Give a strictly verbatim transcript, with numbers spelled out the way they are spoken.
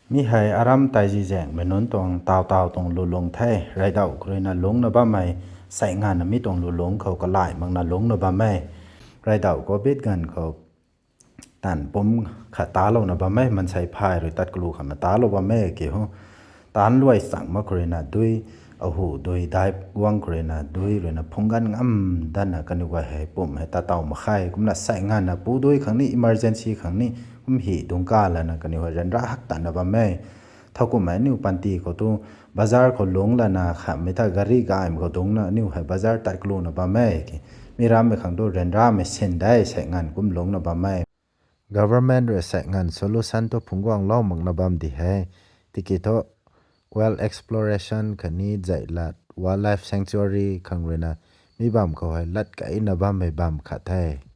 Mi hei aram tei zizaenghmei nunc tuang taw taw tuang lulung the. Rideih khou ruina lungcna bammei, sei nganvna mi tuang lulung khou kalai makna lungcna bam e. Rideih covid ganv khou taanv pumc khat talouna bam e, maansei phay rui tat kalu khatna talou bam e ki hu. Taanc luai chang mak khou ruina dui, ahu dui dai guang khou ruina dui ruina phungc ganv ngam datna kaniw guay hei pumc hei tat taw mak khe. Kumna sei nganvna pu dui khang ni, emergency khang ni, kum hi dungc ka lana kaniw hei ryanra hak tatna bam e. Thowkumhmei aniu panty khou tu bazar khou lungc lana khamhmei ta gari gaymei khou dungcna aniu hei bazar tat kaluna bam e ki. Mi rammei khang tu ryanramei sin de, sei nganv kum lungcna bam e. Government rui sei nganv solution tu phungc guanglou makna bam di he. Tiki thu quail exploration khatni Zeihlat Wildlife Sanctuary khang ruina mi bam khou hei lat keyna bammei bam khat the.